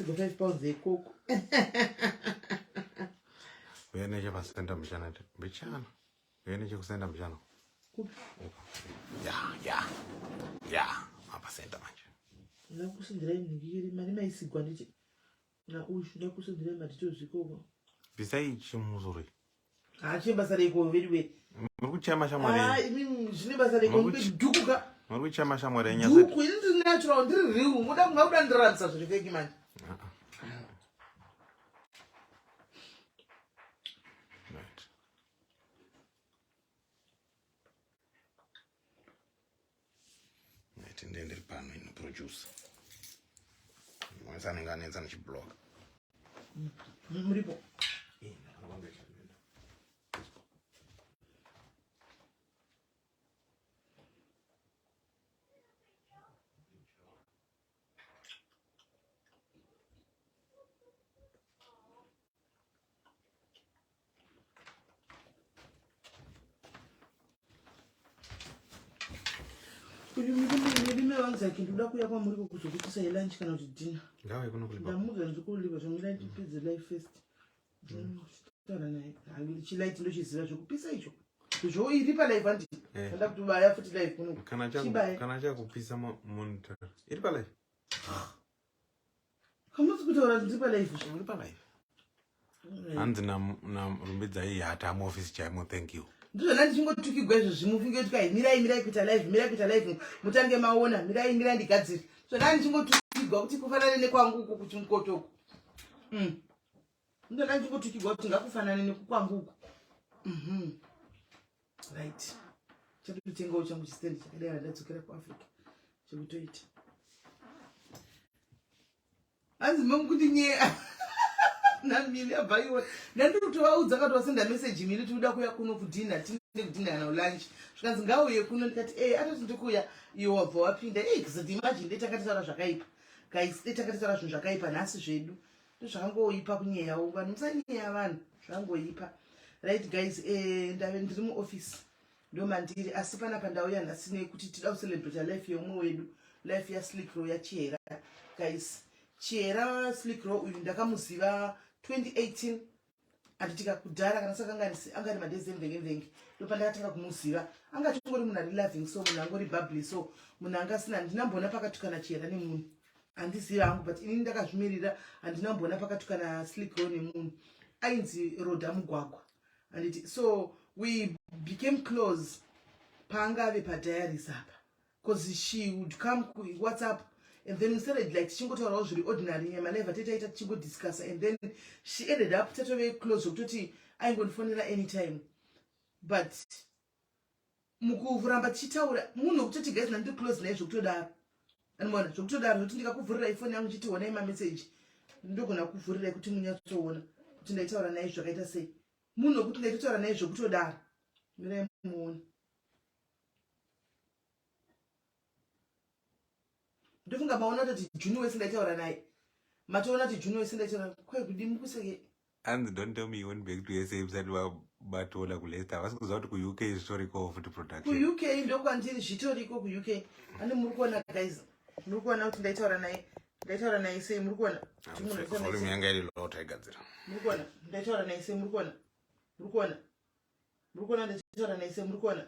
Go 5 pounds yekoko. Uye nechepasenda mbichana mbichana. Uye nechekusenda mbichana. Kupi? Uko. Ya, ya. Ya, mapasenda manje. Ndakusenderai nhingiri mari maisigwa ndichi. Na uyu ndakusenderai madetails ikoko. Bvisai chimusoro. Hachi basa reiko veduwe. Muri kuchema shamwari. Ah, imi zvine basa reiko dhuku ka. Muri kuchema shamwari yenyu. Dhuku ini ndiri natural ndiri real. Muda kunga ndiraramisa zviri fake manje. Ah. Right. Right, ndiye ndiri pano ino producer. Mwanisa anenge anetsa ndichiblock. Muripo. Eh, Uyu murume murume wangu ake ndoda kuuya kwamuri kuzokutisai lunch kana kuti dinner. Ngawe kuno kulipa. Ndamuudza ndikulipa zvomira ndipedze life first. Taura naye. Chilight ndochiziva zvekupisa icho. Zvo iri pa live handi. Eh. Nda kutobaya futi live kuno. Kana chaku Chibaya. kana chakupisa monitor. Iri pa live. Hamusi kutaura kuti ndiri pa live. Iri pa live. Hanzi na na Rumbidzai hata mu office chaimo thank you. Ndizvona ndichingotukigwa izvo zvimufunge kuti kai mirai mirai kuita live mirai kuita live mutange maona mirai mirai ndigadzire. Zvona ndichingotukigwa kuti kufanane nekwangu uku kuchimukoto uku. Ndizvona ndichingotukigwa kuti ngakufanane nekukwangu uku. Right. Chatotengawo changu chistendi chakadai randadzokera kuAfrica chekutoita. Hanzi mamukuti nyeya namili abva iwe ndandiri kutovaudza akati wasenda message mili tikuda kuuya kuno kudhina tine kudhina kana lunch zvikanzi ngauye kuno ndikati e atoti ndikuuya iwe wabva wapinda e kuzoti imagine dei takatitaura zvakaipa guys dei takatitaura zvinhu zvakaipa nhasi zvedu ndozvakangoipa kunyeyawo vanhu musanyeya vanhu zvakangoipa right guys eh, ndave ndiri muoffice ndomandiri asi panapa ndauya nhasi nekuti tida kucelebrata life yeumwe wedu life yaslickrow yachihera guys chihera slickrow uyu ndakamuziva 2018 anditika kudhara kana sakanganisi anga ari madezi emvenge mvenge ndopandakatanga kumuziva anga achingori munhu ari loving so munhu angori bubbly so munhu anga asina handina mboona pakatukana chihera nemunhu handizivi hangu but inini ndakazvimirira handina mboona pakatukana slickrow nemunhu ainzi roda mugwagwa handiti so we became close paanga ave padiaries apa bcause she would come kuwhatsapp and then we started like tichingotaurawo zviri ordinary nyama live atetaita tichingodiscussa and then she ended up tatove close zvekutoti aingondifonera anytime but mukuramba tichitaura munhu wekutoti guys ndandiri close naye zvekutodaro anoona zvekutodaro zvekuti ndikakuvhurirai foni yangu chiti honai mameseji ndogona kuvhurirai kuti munyatsoona kuti ndaitaura naye zvakaita sei munhu wekuti ndaitotaura naye zvekutodaro mirai muone ndofunga maona toti juni wese ndaitaura naye matoona kuti juni wese ndaitaura kwai kudi mukuseke Hanzi don't tell me you went back to SA musati vabatola kuLeicester. Havasi kuziva kuti kuUK zvitoriko futi production. KuUK ndokwandiri zvitoriko kuUK. Ane muri kuona guys. Muri kuona kuti ndaitaura naye. Ndaitaura naye sei muri kuona? Volume yanga iri low taigadzira. Muri kuona? Ndaitaura naye sei muri kuona? Muri kuona? Muri kuona ndaitaura naye sei muri kuona?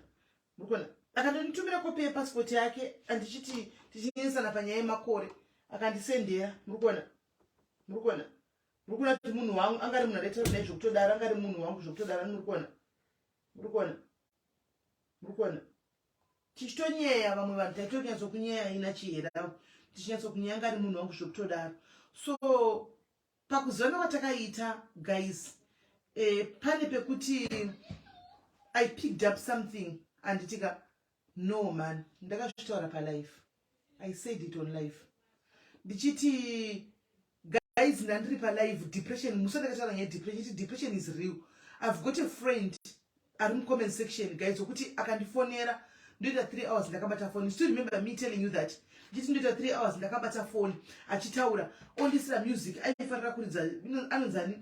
Muri kuona? Akandonitumira kopi yepassport yake andichiti tichinetsana panyaya yemakore. Akandisendera. Muri kuona? Muri kuona? Muri kuona kuti munhu wangu anga ari munhu andaitaura naye zvekutodaro, anga ari munhu wangu zvekutodaro. Muri kuona? Muri kuona? Muri kuona? Tichitonyeya vamwe vanhu taitonyatsokunyeya ina Chihera tichinyatsokunyeya anga ari munhu wangu zvekutodaro. So pakuzivana kwatakaita guys eh, pane pekuti I picked up something anditika no man ndakazvitaura palife I said it on life ndichiti guys ndandiri palive depression musi wandakataura nyaya depression chiti depression is real i've got a friend ari mucomment section guys wekuti akandifonera ndoita 3 hours ndakabata phone still remember me telling you that ndichiti ndoita 3 hours ndakabata phone achitaura ondisira music aifarira kuridza anonzani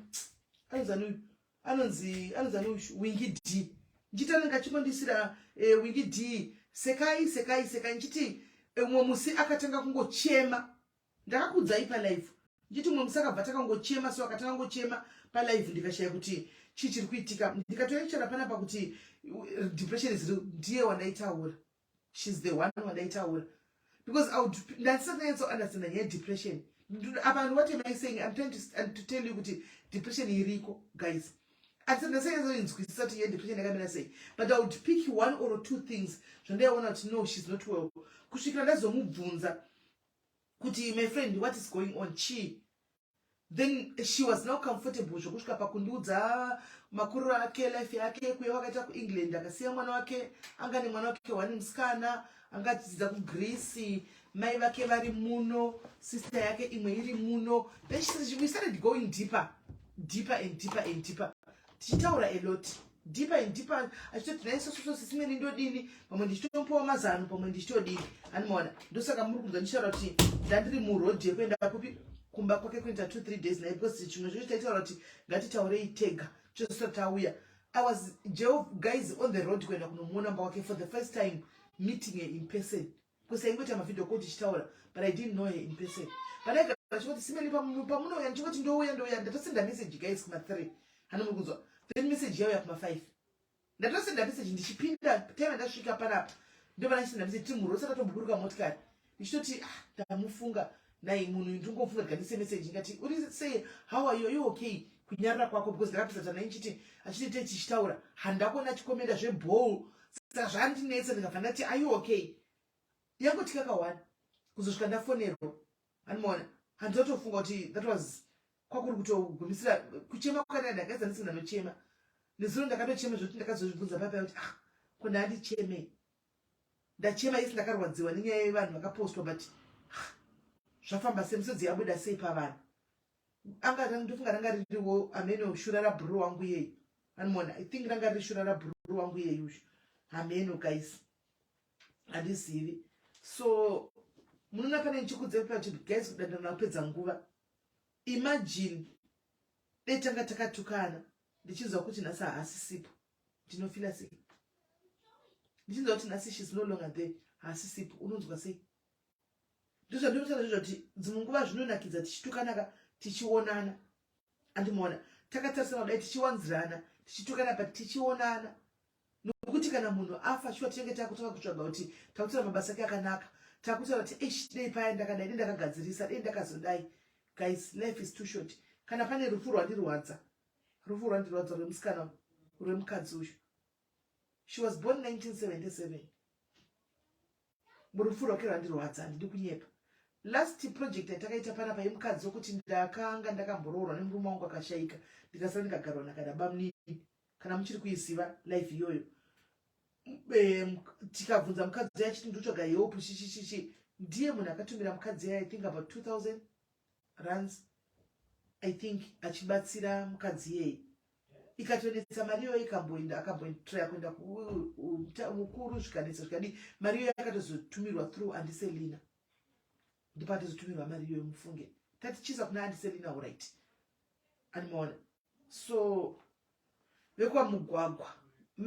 anonzani uyu anonzi anonzani uyu wingi d ndichiti anenge achingondisira eh, wingi d sekai sekai sekai ndichiti eh, umwe musi akatanga kungochema ndakakuudzai palive Ndichiti mumwe musi akabva takangochema, so akatakangochema palive, ndikashaya kuti chii chiri kuitika. Ndikatoichara panapa kuti depression is real. Ndiye wandaitaura, she's the one wandaitaura, because ndandisati ndanyatso understanda nyaya yedepression apa. And what am I saying? I'm trying to tell you kuti depression iriko, guys. Andisati ndasanyatsoinzwisisa kuti yedepression yakamira sei, but I would pick one or two things zvandaiona kuti no, she's not well, kusvikira ndazomubvunza kuti, "My friend, what is going on? Chii?" Then she was now comfortable zvokusvika pakundiudza makuriro ake, life yake kuya wakaita kuEngland, akasiya mwana wake, anga nemwana wake one musikana, anga achidzidza kuGreece, mai vake vari muno, sister yake imwe iri muno. Then we started going deeper, deeper and deeper and deeper, tichitaura a lot, deeper and deeper, achitoti naisososo sisimeni ndodini, pamwe ndichitomupawo mazano, pamwe ndichitodini. Animaona, ndosaka muri kunzwa ndichitaura kuti ndandiri muroad yekuenda kupi, kumba kwake, kuenda 2-3 days naye, because chimwe zvacho taitaura kuti ngatitaurei tega chosati tauya. I was jail, guys, on the road kuenda kunomuona mba wake for the first time, meeting her in person, because aingoita mavideo call tichitaura, but I didn't know her in person. But aigara chingoti, "Simeli, pamunouya?" Ndichingoti, "Ndouya, ndouya." Ndatosenda message, guys, kuma3, hani muri kunzwa? Then message yauya kuma5. Ndatosenda message ndichipinda, time ndasvika panapa ndobva ndachisenda message tiri muroad, satatomburuka motikari, ndichitoti, "Ah, ndamufunga nai munhu, ndingofunga ndikandise message ngati uri sei? How are you? Are you okay?" Kunyarara kwako, because ndakapesana naye nchiti achiti te tichitaura, handakuona achikomenda zveball, saka zvandinetsa. Ndikabva ndati, "Are you okay?" Yangoti kakawani kuzosvika ndafonerwa, handimaona. Handinotofunga kuti that was kwakuri kutogumisira kuchema kwakadai. Ndakaedza ndisina ndanochema nezuro, ndakatochema zvokuti ndakazozvibvunza papa kuti, "Ah, ko ndandichemei?" Ndachema isi ndakarwadziwa nenyaya yevanhu vakapostwa, but ah, zvafamba sei? Misodzi yabuda sei pavanhu? Anga ndofunga ranga ririwo hameno shura rabhuru wangu yeyu, anomuona. I think ranga riri shura rabhuru wangu yeyu ushu, hameno guys, handizivi. So munoona pane ndichikudze kuti, guys, kudandana kupedza nguva. Imagine dei tanga takatukana, ndichinzwa kuti nhasi haasisipo, ndinofila sei? Ndichinzwa kuti nhasi she's no longer there, haasisipo, unonzwa sei? Ndozvandinotaura zvezvo kuti dzimwe nguva zvinonakidza tichitukanaka tichionana, andimuona, takatarisana kudai, tichiwanzirana, tichitukana, but tichionana. Nokuti kana munhu afa, shuwa tinenge takutanga kutsvaga kuti takutaura mabasa ake akanaka, takutaura kuti, "Eish, dei paya ndakadai, dei ndakagadzirisa, dei ndakazodai." Guys, life is too short. Kana pane rufu rwandirwadza, rufu rwandirwadza rwemusikana, rwemukadzi uyu. She was born 1977. Murufu rwake rwandirwadza, handidi kunyepa. Last project yatakaita panapa yemukadzi wekuti ndakanga ndakamboroorwa nemurume wangu akashayika, ndikasara ndikagarwa nakana bamunini, kana muchiri kuiziva life iyoyo, tikabvunza mukadzi uya achiti, "Ndotsvaga help," chichichichi, ndiye munhu akatumira mukadzi uya, I think about 2000 rands, I think, achibatsira mukadzi iyeye. Ikatonetsa mari iyoyo, ikamboenda, akambotraya kuenda mukuru, zvikanetsa, zvikadi, mari iyoyo yakatozotumirwa through Andiselina. Ndipo atozotumirwa mari iyoyo, mufunge. Tatichisa kuna Andiselina, alright, animaona. So vekwamugwagwa,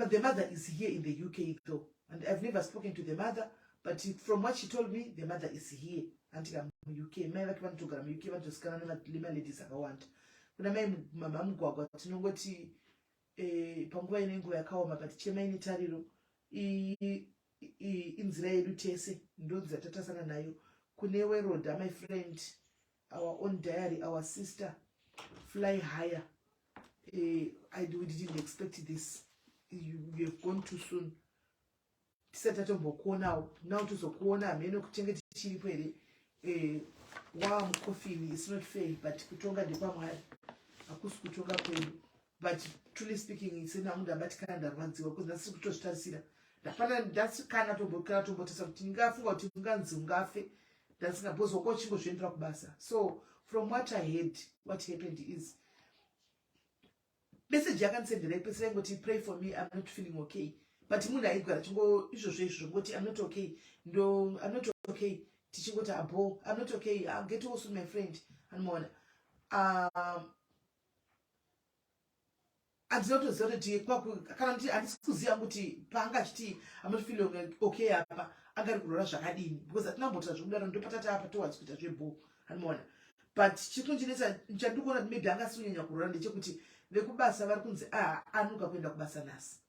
the mother is here in the UK though, and I've never spoken to the mother, but from what she told me, the mother is here, andika muUK. Mai vake vanotogara muUK, vanotosikana nemaladies akawanda. Kuna mai mama Mugwagwa tinongoti panguva ine nguva yakaoma, but chemai netariro. Inzira yedu tese, ndonzira tatasana nayo. Kune weroda, my friend, our own diary, our sister, fly higher. We didn't expect this. You have gone too soon. Tisati tatombokuonawo, now tozokuona, hamene kutinge tichiripo here, wamukofini. It's not fair, but kutonga ndekwamwari, hakusi kutonga kwedu. But truly speaking, senangu ndabatikana, ndarwadziwa, because ndasiri kutozvitarisira. Ndapana ndasikana kana tombotesa kuti ndingafunga kuti unganzi ungafe, ndasinga, because wako uchingozviendera kubasa. So from what I heard, what happened is message yakandisendera ipesera ingoti, "Pray for me, I'm not feeling okay." But munhu aigara chingo izvozvo izvo, ngoti, "I'm not okay, ndo I'm not okay," tichingoti, "Abo, I'm not okay, I'll get also, my friend." Anomaona, handina kutoziva kuti kana kuti handisi kuziva kuti paanga achiti, "I'm not feeling okay," apa angari kurora zvakadini, because hatina mbotira zvekudaro. Ndopatati apa towards kuita zvebho, anomaona. But chiri kundinetsa, chandiri kuona kuti maybe angasi kunyanya kurwara, ndechekuti vekubasa vari kunzi a anonoka kuenda kubasa nhasi,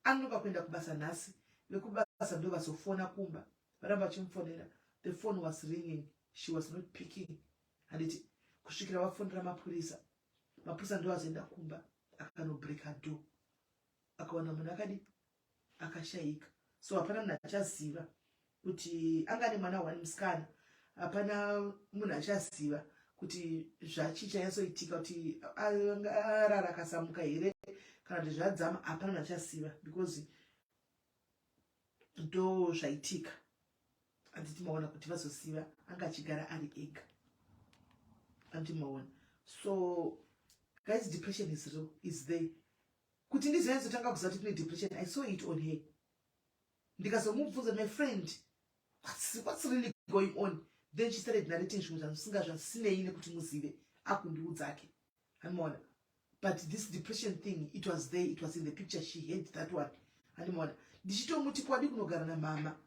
anonoka kuenda kubasa nhasi. Vekubasa ndo vazofona kumba, varamba vachimufonera. The phone was ringing, she was not picking, handiti? Kusvikira vafonera mapurisa. Mapurisa ndo azoenda kumba, akanobreaka door, akawana munhu akadi akashayika. So hapana munhu achaziva kuti anga ane mwana one musikana. Hapana munhu achaziva kuti zvachi chanyatsoitika, kuti arara akasamuka here kana kuti zvadzama. Hapana munhu achaziva because ndo zvaitika, handiti? Maona kuti vazoziva anga achigara ari ega, handiti? Maona? So guys, depression is real, is there. Kuti ndizonyatsotanga kuziva kuti kune depression, I saw it on her. Ndikazomubvunza, "My friend, what's really going on?" Then she started narrating zvimwe zvamusinga zvasinei nekuti muzive, akundiudzake, handimaona? But this depression thing, it was there, it was in the picture. She had that one, handimaona? Ndichitomuti kwadi kunogara namama,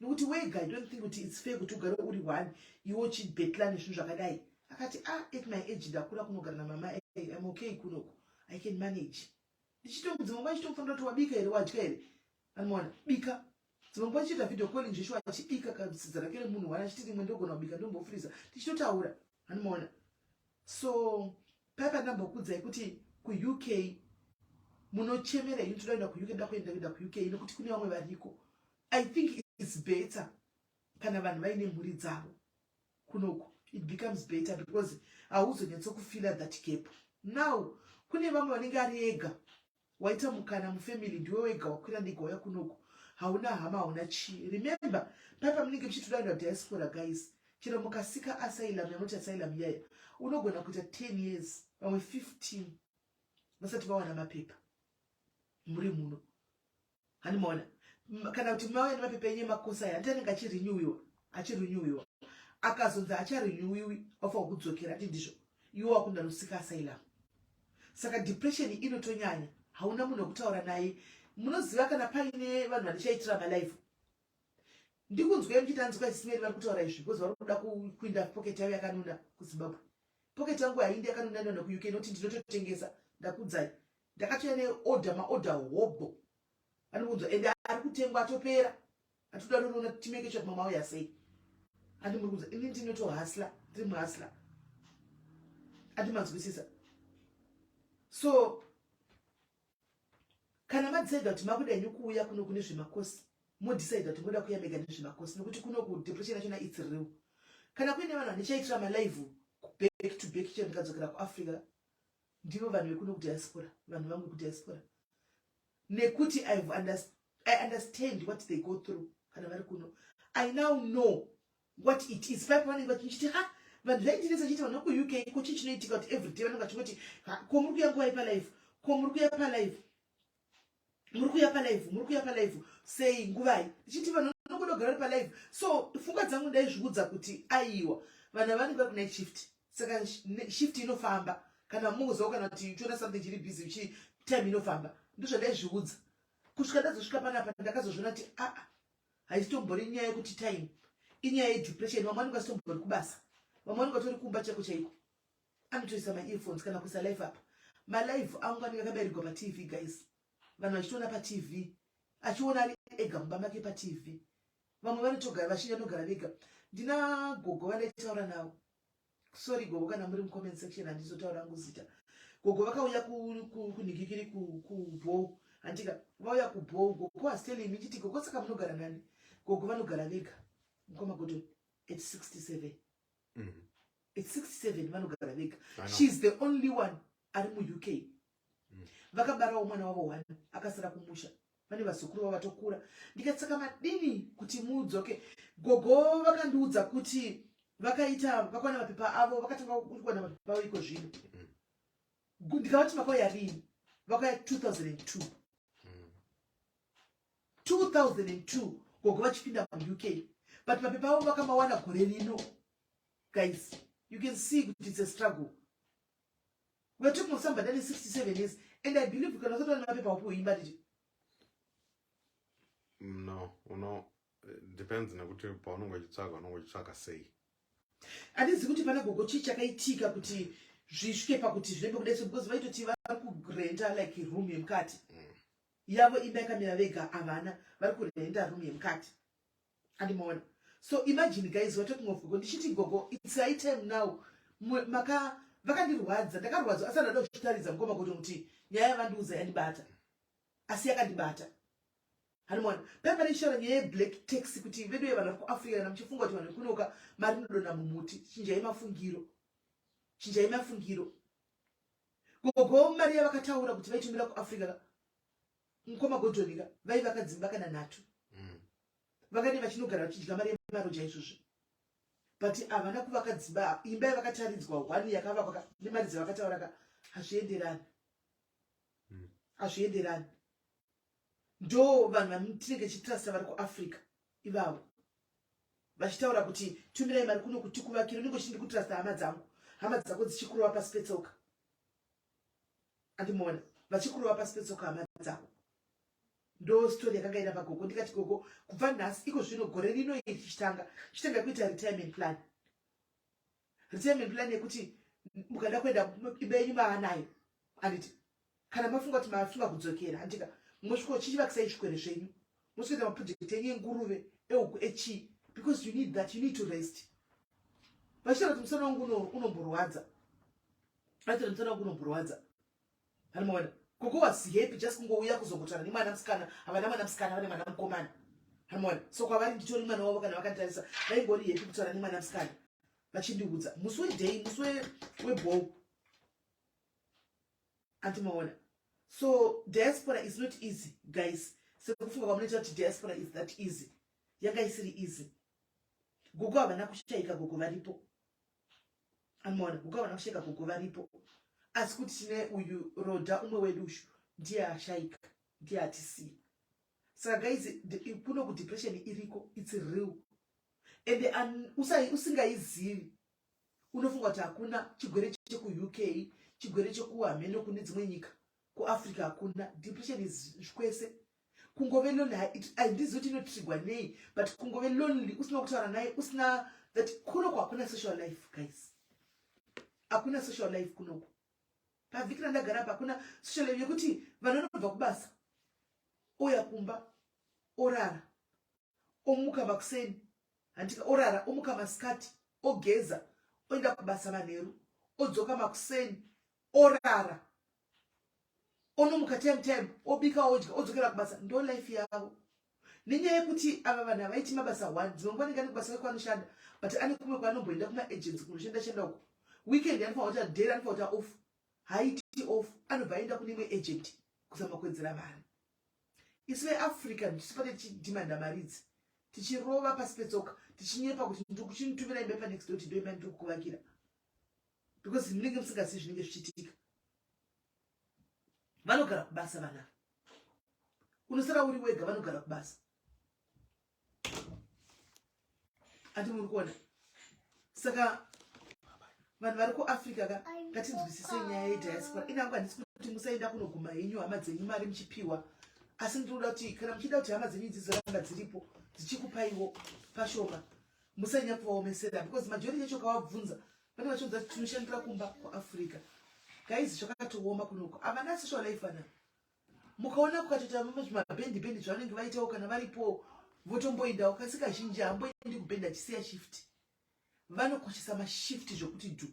nekuti wega, I don't think kuti it's fair kuti ugare uri one, iwe uchibattle nezvinhu zvakadai. Akati, "Ah, at my age ndakura, kunogara namama, I'm okay kunoku, I can manage." Ndichitomudzimwe nguva ndichitomufanira kuti, "Wabika here? Wadya here?" Anomaona bika. Dzimwe nguva chiita video calling zveshuwa, achibika kasidza rake remunhu wana, achiti, "Rimwe ndogona kubika, ndombofuriza." Tichitotaura, anomaona? So pai pandambokudzai kuti kuUK munochemera ini, toda kuenda kuUK, nda kuenda kuenda kuUK nekuti kune vamwe variko. I think it's better kana vanhu vaine mhuri dzavo kunoku. It becomes better because hauzonyatsokufila that gap. Now kune vamwe vanenge ari ega, waita mukana mufamily, ndiwe wega wakwira ndega wauya kunoku, hauna hama, hauna chii. Remember, pai pamunenge muchitoda kuenda diaspora, guys, chero mukaseeka asylum, yanoti asylum iyaya, unogona kuita 10 years, vamwe 15, vasati vawana mapepa muri muno, handimaona? Kana kuti mauya nemapepa enyu emakosa aya, handiti anenge achirenewiwa, achirenewiwa, akazonzi acharenewiwi, wafanwa kudzokera, ati ndizvo, iwe wakunda noseeka asylum. Saka depression inotonyanya, hauna munhu wekutaura naye. Munoziva, kana paine vanhu vandichaitira malive, ndikunzwei muchiti anzwa isimeri vari kutaura izvi because vari kuda kuinda pocket yavo yakanuna kuZimbabwe. Pocket yangu haindi yakanuna nona kuUK, nokuti ndinototengesa. Ndakudzai, ndakatouya neorder, maorder hobho anokunzwa, ende ari kutengwa, atopera. Atoda nonoona timake sure kuti mama auya sei, andi muri kunzwa? Ini ndinotohustler, ndiri muhustler, andi manzwisisa? So kana madecida kuti makuda henyu kuuya kuno kune zvemakosi, modecida kuti moda kuuya mega nezvemakosi, nekuti kuno kudepression yachona, it's real. Kana kuine vanhu vandichaitira malive back to back chero ndikadzokera kuAfrica, ndivo vanhu vekuno kudiaspora, vanhu vangu kudiaspora, nekuti I understand what they go through kana vari kuno. I now know what it is. Paipo vanenge vachiti, "Ha, vanhu zvaindinetsa chiti vanhu vekuUK, ko chii chinoitika kuti everyday vanenge vachingoti, ko muri kuya nguva yepalive? Ko muri kuya palive? Muri kuya palive? Muri kuya palive sei? Nguvai?" Ndichiti vanhu vanongoda kugara vari palive. So pfungwa dzangu ndaizviudza kuti aiwa, vanhu vanenge vari kunight shift, saka shift inofamba. Kana muzowo kana kuti uchiona something chiri busy chi time inofamba. Ndozvandaizviudza kusvika ndazosvika panapa. Ndakazozviona kuti aa, haisitombori nyaya yekuti time, inyaya yedepression. Vamwe vanenge vasitombori kubasa, vamwe vanenge vatori kumba chaiko chaiko, anotoisa maearphones kana kuisa live apa. Malive angu anenge akabairigwa paTV, guys, vanhu vachitoona paTV, achiona ari ega mumba make paTV. Vamwe vanotogara, vazhinji vanogara vega. Ndina gogo vandaitaura navo. Sorry gogo, kana muri mucomment section, handizotaura hangu zita. Gogo vakauya kunhikikiri kubho, handika? Vauya kubho, gogo was telling me, chiti, "Gogo, saka munogara nani?" Gogo vanogara vega, mukoma Godon, at 67. At 67 vanogara vega. I know. She's the only one ari muUK. Vakabarawo mwana wavo one akasara kumusha, vane vazukuru vavo vatokura. Ndikati, "Saka madini kuti mudzoke?" Gogo vakandiudza kuti vakaita, vakawana mapepa avo, vakatanga kuwana mapepa avo iko zvino. Ndikavati, "Makauya rini?" Vakauya 2002. 2002 gogo vachipinda muUK, but mapepa avo vakamawana gore rino. Guys, you can see kuti it's a struggle. We are talking of somebody ane 67 years, and I believe kana usati wane mapepa upi ndichi No, uno depends nekuti paunenge uchitsvaga, unenge uchitsvaga sei. Handizivi kuti pana gogo chii chakaitika kuti zvisvike pakuti zvirembe kudai so, because vaitoti vari kurenta like room yemukati yavo. Imba yakamira vega havana, vari kurenda room yemukati, andimaona. So imagine guys, we're talking of gogo. Ndichiti, "Gogo, it's high time now." Maka vakandirwadza, ndakarwadzwa, asi andada kuchitaridza mukoma kuti nyaya yavandiudza yandibata, asi yakandibata, hanimona. Pai pane ichitaura nyaya yeblack tax, kuti vedu yevanhu vari kuAfrica, kana muchifunga kuti vanhu vekunoka mari inodonha mumuti, chinjai mafungiro, chinjai mafungiro. Gogo mari yavakataura kuti vaitumira kuAfrica, mukoma Godhonika, vaivaka dzimba kana nhatu. Vakati vachinogara vachidya mari yemaroja izvozvi, but havana kuvaka dzimba. Imba yavakataridzwa one yakavakwa nemari dzavakataura ka, hazvienderani. Hazvienderani. Ndo vanhu vatinenge tichitrusta vari kuAfrica ivavo, vachitaura kuti tumirai mari kuno kuti kuvakira. Unenge uchindi kutrusta hama dzangu, hama dzako dzichikurova pasi petsoka, andimuona, vachikurova pasi petsoka hama dzako. Ndo story yakanga ina pagogo. Ndikati, "Gogo, kubva nhasi, iko zvino, gore rino iri tichitanga, chitanga kuita retirement plan." Retirement plan yekuti mukada kuenda, imba yenyu maanayo, handiti? Kana mafunga kuti mafunga kudzokera, handika mosvika chichivakisai zvikwere zvenyu, mosvikoita maproject enyu enguruve, ehuku, echii, because you need that, you need to rest. Vachitaura kuti musana wangu unomborwadza, vaitaura musana wangu unomborwadza, hanimaona. Gogo was happy just kungouya kuzongotaura nemwana musikana. Havana mwana musikana, vane mwana mukomana, hanimaona. So kwavari nditori mwana wavo. Kana vakanditarisa, vaingori happy kutaura nemwana musikana, vachindiudza musi weday, musi weball, andimaona. So diaspora is not easy, guys, sekufunga kwamunoita kuti diaspora is that easy. Yanga isiri easy. Gogo havana kushayika, gogo varipo, amaona. Gogo havana kushayika, gogo varipo, asi kuti tine uyu rodha umwe wedu ushu ndiye ashayika, ndiye atisiya. Saka guys, kuno kudepression iriko, it's real. Ende usingaizivi unofunga kuti hakuna chigwere chekuUK, chigwere chekuhameno kune dzimwe nyika, kuAfrica hakuna. Depression is kwese. Kungove lonely, handizivi kuti inotrigwa nei, but kungove lonely, usina kutaura naye, usina that. Kunoku hakuna social life, guys, hakuna social life kunoku. Pavhiki randagara apa hakuna social life yekuti vanhu vanobva kubasa, oya kumba, orara, omuka makuseni, handika, orara, omuka masikati, ogeza, oenda kubasa manheru, odzoka makuseni, orara, onomuka time time, obika, odya, odzokera kubasa. Ndo life yavo. Nenyaya yekuti ava vanhu havaiti mabasa one, dzimwe nguva anenge ane kubasa kwake kwaanoshanda, but ane kumwe kwaanomboenda kumaagency kunoshanda shanda uko. Weekend anofanira kuti day anofanira kuti off, haiti off, anobva aenda kune imwe agent kuzama kuwedzera mari. Isu veAfrica tisipate tichidhimanda mari idzi, tichirova pasi petsoka, tichinyepa kuti ndikuchinitumira imba panext door, kuti ndoimba ndiri kukuvakira, because munenge musingazivi zvinenge zvichiitika. Vanogara kubasa vanava, unosara uri wega, vanogara kubasa, ati muri kuona. Saka vanhu vari kuAfrica ka, ngatinzwisise nyaya yediaspora inangu. Handisi kuti musaenda kunoguma henyu hama dzenyu mari muchipiwa, asi ndinoda kuti kana muchida kuti hama dzenyu dzizoramba dziripo dzichikupaiwo pashoma, musanyanya kuvaomesera, because majority yacho kavabvunza vane vachiudza kuti tinoshandira kumba kuAfrica. Guys, zvakatooma kunoko, havana social life ana. Mukaona kukatoita zvimabhendi bhendi zvavanenge vaitawo, kana varipo votomboendawo, kasi kazhinji hamboendi kubhendi achisiya shift. Vanokoshesa mashift zvokuti dhu.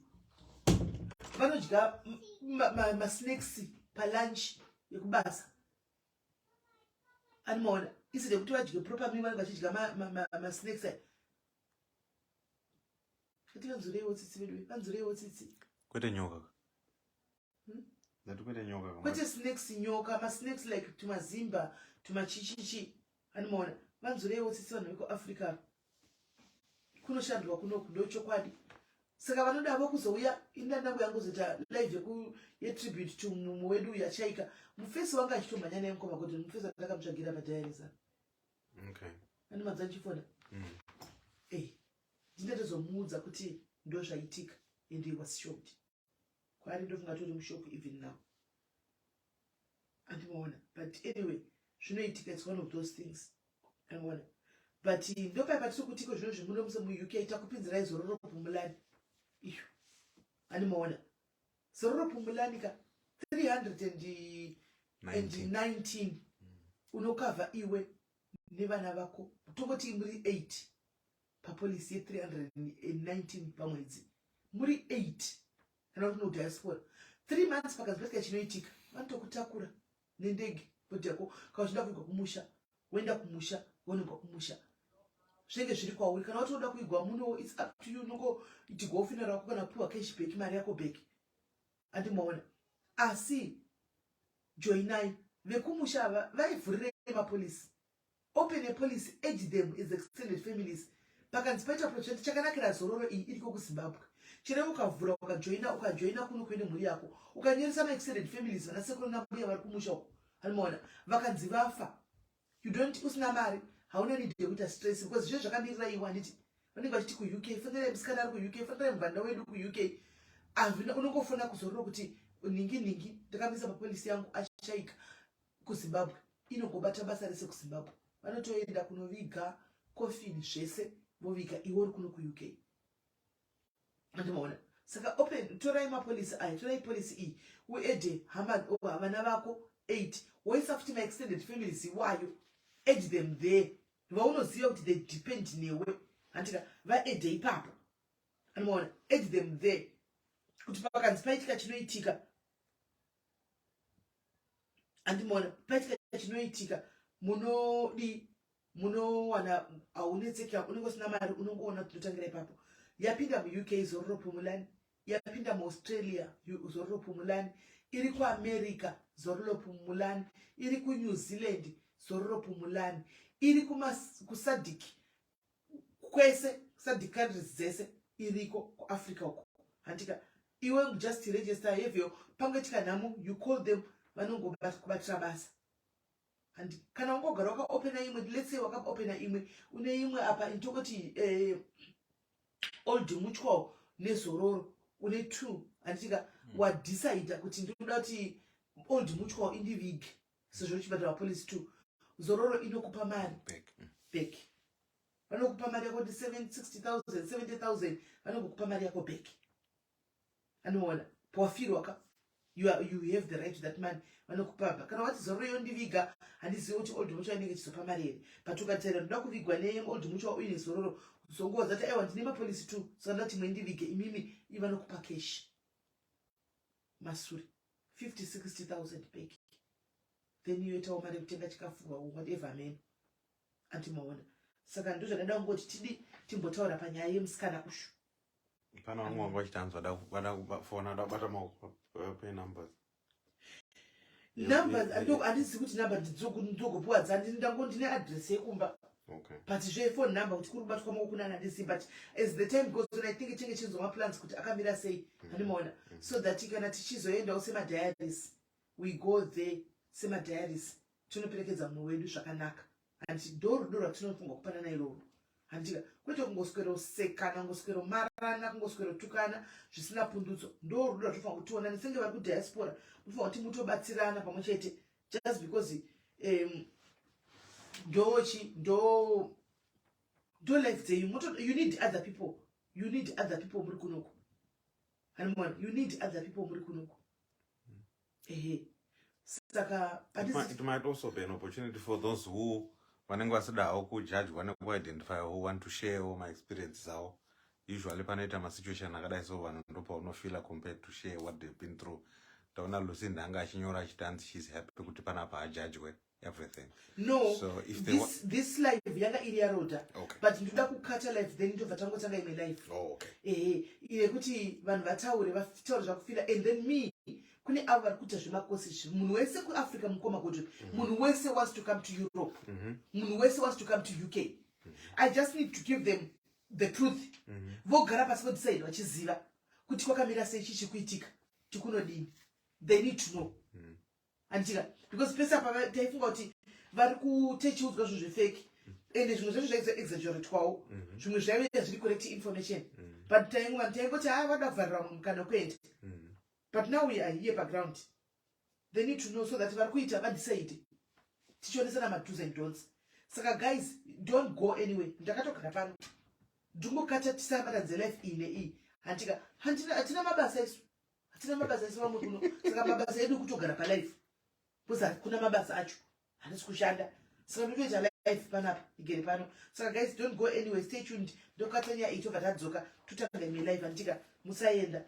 Vanodya masnacks palunch yekubasa, animaona. Instead yekuti vadye proper meal, vanenge vachidya masnacks aya. Ati vanzoreiwo tsitsi vedu, vanzoreiwo tsitsi. Kwete nyoka. Ndati kwete nyoka. Kwete snacks nyoka, masnacks like tumazimba, tumachichichi, animaona. Vanzoreiwo tsitsi vanhu vekuAfrica. Kunoshandwa kunoku, ndo chokwadi. Saka vanodavo kuzouya, indandangu yangozoita live yetribute to mumwe wedu uyu achaika. Mufesi wanga achitomhanya naye, mukoma, kuti mufesi andakamutsvagira padiaries. Ane madza ndichifona. Ndinatozomuudza kuti ndo zvaitika, and he was shocked. Kwaari ndofunga tori mushock even now, andimaona. But anyway, zvinoitika, it's one of those things, andimaona. But ndopai patiri kutiko zvino zvemuno muse muUK, takupinzirai Zororo Pumulani iyo. Animaona Zororo Pumulani ka, 319 unokavha iwe nevana vako, tongoti muri 8 papolicy ye319 pamwedzi, muri 8 kana kuti no diaspora, 3 months pakanzi patika chinoitika, vanotokutakura nendege, body yako kana uchida kuigwa kumusha, woenda kumusha, wonogwa kumusha, zvinenge zviri kwauri. Kana watoda kuigwa muno, it's up to you. Unongoitigwawo funeral yako kana kupiwa cash back, mari yako back. Andimaona? Asi joinai vekumusha ava, vaivhurirei mapolicy. Open a policy, add them as extended families. Pakanzi paita project, chakanakira Zororo iyi, iriko kuZimbabwe. Chero ukavhura, ukajoina, ukajoina kuno kuene mhuri yako, ukanyoresa maextended families, vana sekuru nambuya vari kumusha uko, anomaona? Vakanzi vafa, you don't, usina mari, hauna need yekuita stress because zvinhu zvakamirira iwe. Handiti vanenge vachiti kuUK, fonerai musikana ari kuUK, fonerai mubvanda wedu kuUK? Hazvina. Unongofona kuZororo kuti nhingi nhingi ndakamisa papolicy yangu, ashaika kuZimbabwe. Inongobata basa rese kuZimbabwe. Vanotoenda kunoviga coffin, zvese voviga, iwe uri kuno kuUK. Andimaona? Saka open, torai mapolicy aya, torai policy iyi, uadde hama, vana vako 8, woisa futi maextended families iwayo. Add them there, vaunoziva kuti they depend newe, handika? Vaadde ipapo. Andimaona? Add them there kuti pakanzi paitika chinoitika, andimaona? Paitika chinoitika, munodi munowana, haunetseki. Unenge usina mari, unongoona kuti ndotangira ipapo. Yapinda muUK Zororo Pumulani, yapinda muAustralia Zororo Pumulani, iri kuAmerica Zororo Pumulani, iri kuNew Zealand Zororo Pumulani, iri kuSADC kwese, SADC countries dzese iriko, kuAfrica uko, handika? Iwe just register yevyo. Pangoitika nhamo, you call them, vanongokubatira basa. Handi kana ungogara wakaopena imwe, let's say wakaopena imwe, une imwe apa, intokoti Old Mutual neZororo, une two, handitika? Wadecida kuti ndinoda kuti Old Mutual indivige sezvo uchibhadhara policy two, Zororo inokupa mari back. Back. Vanokupa mari yako kuti 60 000, 70 000, vanokupa mari yako back. Anoona pawafirwa ka, you have the right to that money. Vanokupa pa kana wati Zororo yondiviga, handizivi kuti Old Mutual inenge ichizopa mari here, but ukataura ndoda kuvigwa neOld Mutual uine Zororo, zongowadza kuti aiwa, ndine mapolicy two, saka ndoda kuti mwendivige imimi, ivanokupa cash masure 50 60 000 back. Then yoitawo mari yekutenga chikafu, whatever, ameno. Andimaona? Saka ndo zvandada kungoti tidi timbotaura panyaya yemusikana ushu. Pana vamwe vanga vachitanzwa vada kufona, vada kubata maoko penumbers. Numbers, handizivi kuti number ndidzogopiwa dzandi. Ndango ndine address yekumba, but zvephone number kuti kuri kubatwa maoko kunani, handizivi. But as the time goes on, I think chinge chinzwa maplans kuti akamira sei. Handimaona? So that kana tichizoendawo semadiaries, we go there semadiaries, tinoperekedza mumwe wedu zvakanaka. Handiti ndo rudo rwatinofunga kupanana iroro, handika? Kwete kungoswerosekana, kungosweromarana, kungoswerotukana zvisina pundutso. Ndo rudo rwatinofanira kutionana senge vari kudiaspora. Munofanira kuti mutobatsirana pamwe chete, just because ndochi ndo life dzenyu. You need other people, you need other people muri kunoku. Hanimona? You need other people muri kunoku. Ehe, saka It might also be an opportunity for those who vanenge vasidawo kujudgwa nekuidentify, who want to share my experiences avo. Usually panoita masituation akadai so, vanhu ndopaunofeela compared to share what they've been through. Taona Lucinda anga achinyora achiti hanzi she's happy kuti panapa ajudgwe everything. No. So if they This live yanga iri yaroda, but ndoda kukata live, then ndobva tangotanga imwe live. Oh, okay. Ehe, yekuti vanhu vataure, vataure zvakufeela. And then me, kune avo vari kuita zvemakosi izvi, munhu wese kuAfrica, mukoma kuti munhu wese wants to come to Europe, munhu wese wants to come to UK. I just need to give them the truth, vogara pasi, vodecide vachiziva kuti kwakamira sei, chii chikuitika, tikunodini. They need to know, handitika? Because pese apa taifunga kuti vari kutechiudzwa zvinhu zvefake, ende zvimwe zvacho zvaizoexaggeratwawo, zvimwe zvaive zviri correct information, but vanhu taingoti ha, vada kuvharira vamwe mukana wekuenda. But now we are here background, they need to know so that vari kuita vadecide, tichionesana mados and don'ts. Saka guys, don't go anyway. Ndakatogara pano, ndingokata tisabatadze life iyi neiyi. Handika handina, hatina mabasa isu, hatina mabasa isu vamwe kuno. Saka mabasa edu kutogara palife, because hakuna mabasa acho, handisi kushanda. Saka ndotoita life panapa, igere pano. Saka guys, don't go anyway, stay tuned. Ndokata nyaya iyi, tobva tadzoka, totanga imwe life. Handika musaenda.